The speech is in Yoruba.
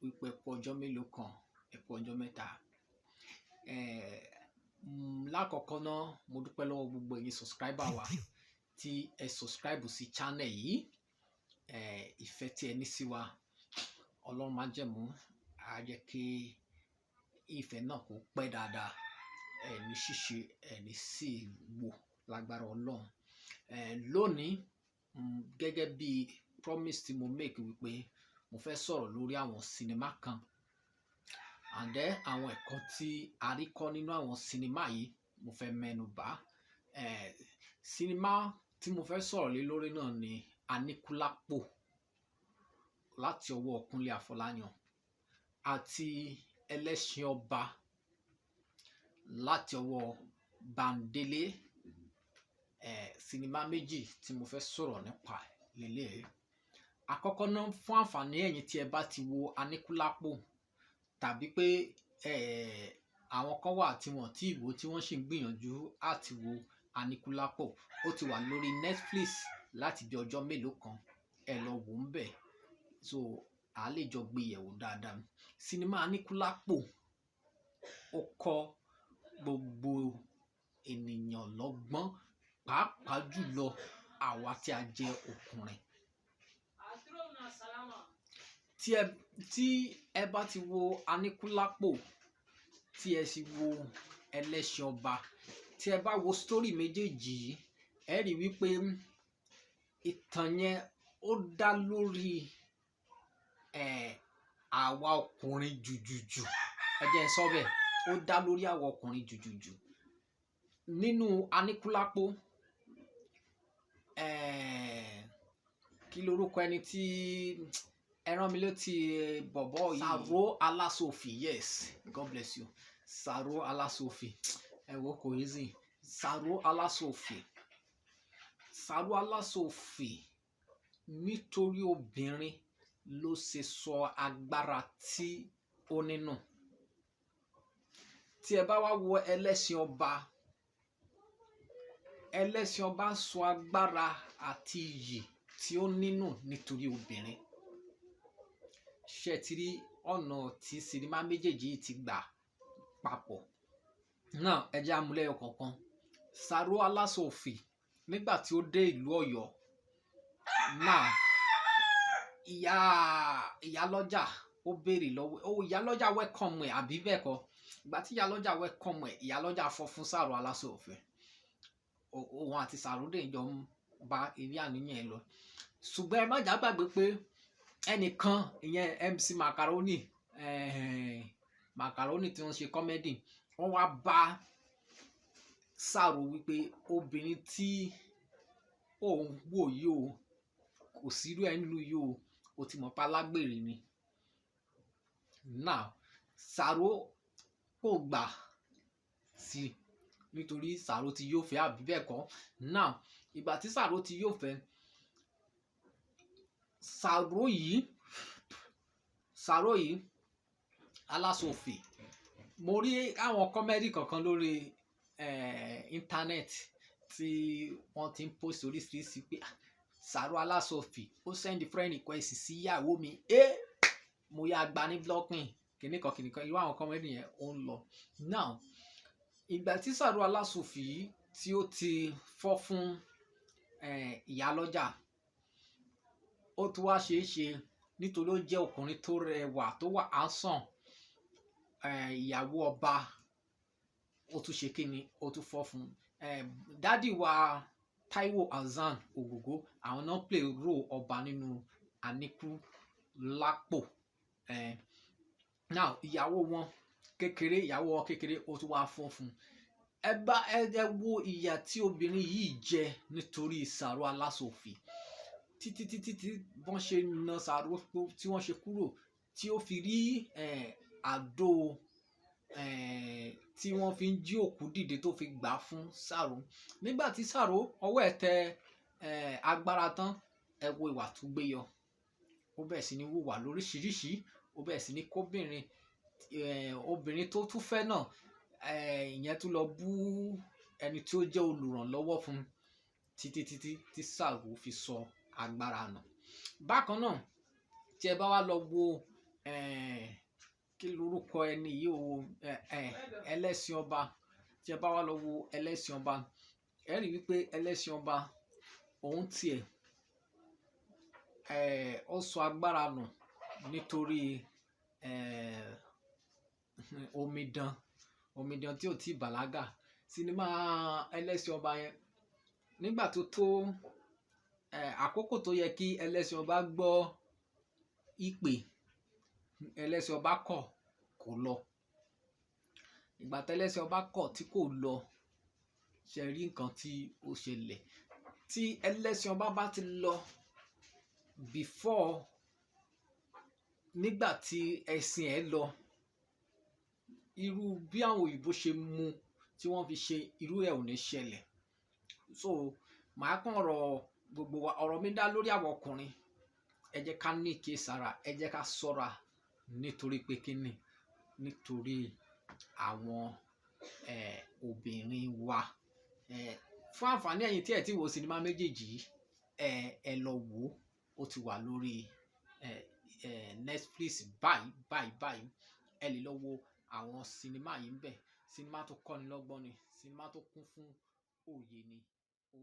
Wípé ẹ kú ọjọ́ mélòó kan, ẹ kú ọjọ́ mẹ́ta. Lákọ̀ọ́kọ́ náà, mo dúpẹ́ lọ́wọ́ gbogbo ẹ̀yin subscriber wa tí ẹ subscribe sí channel yìí. Ìfẹ́ tí ẹ ní sí wa, Ọlọ́run májẹ̀mú á jẹ́ kí ìfẹ́ náà kó pẹ́ dáadáa. Ẹ ní ṣíṣe, ẹ ní sì wò lágbára Ọlọ́run. Lónìí, gẹ́gẹ́ bí promise tí mo make wípé mo fẹ́ sọ̀rọ̀ lórí àwọn sinimá kan and then àwọn ẹ̀kọ́ tí a rí kọ́ nínú àwọn sinimá yìí, mo fẹ́ mẹ́nu bà. Sinimá tí mo fẹ́ sọ̀rọ̀ lé lórí náà ni Aníkúlápó láti ọwọ́ Kúnlé Afọláyan àti Ẹlẹ́ṣin Ọba láti ọwọ́ Bándélé. Sinimá méjì tí mo fẹ́ sọ̀rọ̀ nípa lélẹ̀. Àkọ́kọ́ náà, fún àǹfààní ẹ̀yin tí ẹ bá ti wo Aníkúlápó tàbí pé àwọn kan wà tí wọ́n tí wò, tí wọ́n sì ń gbìyànjú àti wo Aníkúlápó, ó ti wà lórí Netflix láti bí ọjọ́ mélòó kan. Ẹ lọ wò ń bẹ̀, so a lè jọ gbé yẹ̀wò dáadáa. Sinimá Aníkúlápó, ó kọ́ gbogbo ènìyàn lọ́gbọ́n, pàápàá jùlọ àwa tí a jẹ́ ọkùnrin. Tí ẹ bá ti wo Aníkúlápó, tí ẹ sì wo Ẹlẹ́ṣin Ọba, tí ẹ bá wo story méjèèjì yìí, ẹ rí wípé ìtàn yẹn ó dá lórí àwa ọkùnrin jùjùjù. Ẹ jẹ́ n sọ bẹ́ẹ̀, ó dá lórí àwa ọkùnrin jùjùjù. Nínú Aníkúlápó, kí lorúkọ ẹni tí ẹ rán mi létí bọ̀bọ́ yìí? Sàró Aláṣọfì. Yes, God bless you. Sàró Aláṣọfì. Ẹ wo, kò easy. Sàró Aláṣọfì, Sàró Aláṣọfì, nítorí obìnrin ló ṣe sọ agbára tí ó nínú. Tí ẹ bá wá wo Ẹlẹ́ṣin Ọba, Ẹlẹ́ṣin Ọba sọ agbára àti iyì tí ó nínú nítorí obìnrin. Ṣé ti rí ọ̀nà tí sinimá méjèèjì yìí ti gbà papọ̀ náà? Ẹ jẹ́ á mú lẹ́yọ kọ̀ọ̀kan. Sàró Aláṣọfì, nígbà tí ó dé ìlú Ọ̀yọ́ náà, ìyálọ́jà ó béèrè lọ́wọ́ ó, ìyálọ́jà welcome ẹ̀, àbí bẹ́ẹ̀ kọ́? Ìgbà tí ìyálọ́jà welcome ẹ̀, ìyálọ́jà fọ́ fún Sàró Aláṣọfì. Òun àti Sàró dè jọ ń bá eré àníyàn ẹ lọ, ṣùgbọ́n ẹ má jà gbàgbé pé ẹnìkan, ìyẹn MC Macaroni, Macaroni tí wọ́n ṣe comedy, wọ́n wá bá Sàró wípé obìnrin tí òun wò yìí o, kò sírú ẹ̀ nílùú yìí o, ó ti mọ̀ pa alágbèrè ni. Now, Sàró kò gbà sí nítorí Sàró ti yóò fẹ́, àbí bẹ́ẹ̀ kọ́? Now, ìgbà tí Sàró ti yóò fẹ́, Sàró yìí Aláṣọfì, mo rí àwọn comedy kankan lórí íńtánẹ́ẹ̀tì tí wọ́n ti ń post oríṣiríṣi pé, "Ah, Sàró Aláṣọfì ó send friend request sí ìyàwó mi, mo yá gba ní blocking," kìnnìkan kìnnìkan. Irú àwọn comedy yẹn ó ń lọ. Now, ìgbà tí Sàró Aláṣọfì yìí tí ó ti fọ́ fún ìyálọ́jà, ó tún wá ṣeé ṣe nítorí ó jẹ́ ọkùnrin tó rẹwà, tó wà handsome, ìyàwó ọba ó tún ṣe kíni, ó tún fọ́ fún daddy wa Taiwo Hassan Ògògó. Àwọn náà play role ọba nínú Aníkúlápó. Now, ìyàwó wọn kékeré, ó tún wá fọ́ fún ẹ. Bá ẹ wo ìyà tí obìnrin yìí jẹ nítorí Sàró Aláṣọfì, títí títí tí wọ́n ṣe na Sàró, tí wọ́n ṣe kúrò, tí ó fi rí àdó tí wọ́n fi ń jí òkú dìde tó fi gbà fún Sàró. Nígbà tí Sàró ọwọ́ ẹ̀ tẹ agbára tán, ẹ wo ìwà tó gbé yọ. Ó bẹ̀rẹ̀ sí ní hùwà lóríṣiríṣi, ó bẹ̀rẹ̀ sí ní kóbìnrin, obìnrin tó tún fẹ́ náà, ìyẹn tún lọ bú ẹni tí ó jẹ́ olùrànlọ́wọ́ fún un, títí títí tí Sàró fi sọ agbára nù. Bákan náà, tí ẹ bá wá lọ wo Kí lorúkọ ẹni yìí o? Ẹlẹ́ṣin Ọba. Tí ẹ bá wá lọ wo Ẹlẹ́ṣin Ọba, ẹ rí wípé Ẹlẹ́ṣin Ọba òun tiẹ̀, ó sọ agbára nù nítorí omidan tí ò tí bàlágà. Sinimá Ẹlẹ́ṣin Ọba yẹn, nígbà tó tó àkókò tó yẹ kí Ẹlẹ́ṣin Ọba gbọ́ ìpè, Ẹlẹ́ṣin Ọba kọ̀, kò lọ. Ìgbà tí Ẹlẹ́ṣin Ọba kọ̀ tí kò lọ, ṣe rí nǹkan tí ó ṣẹlẹ̀. Tí Ẹlẹ́ṣin Ọba bá ti lọ before nígbà tí ẹṣin ẹ̀ lọ, irú bí àwọn òyìnbó ṣe mú tí wọ́n fi ṣe irú ẹ̀ ò ní ṣẹlẹ̀. So màá kàn rọ gbogbo wa, ọ̀rọ̀ mi dá lórí àwọn ọkùnrin. Ẹ jẹ́ ká ní ìkíyèsára, ẹ jẹ́ ká ṣọ́ra nítorí pé kíni? Nítorí àwọn obìnrin wa. Fún àǹfààní ẹ̀yin tí ẹ ti wo sinimá méjèèjì yìí, ẹ lọ wò ó. Ó ti wà lórí Netflix báyìí báyìí báyìí. Ẹ lè lọ wo àwọn sinimá yìí ńbẹ̀. Sinimá tó kọ́ni lọ́gbọ́n ni, sinimá tó kún fún òye ni. Ó.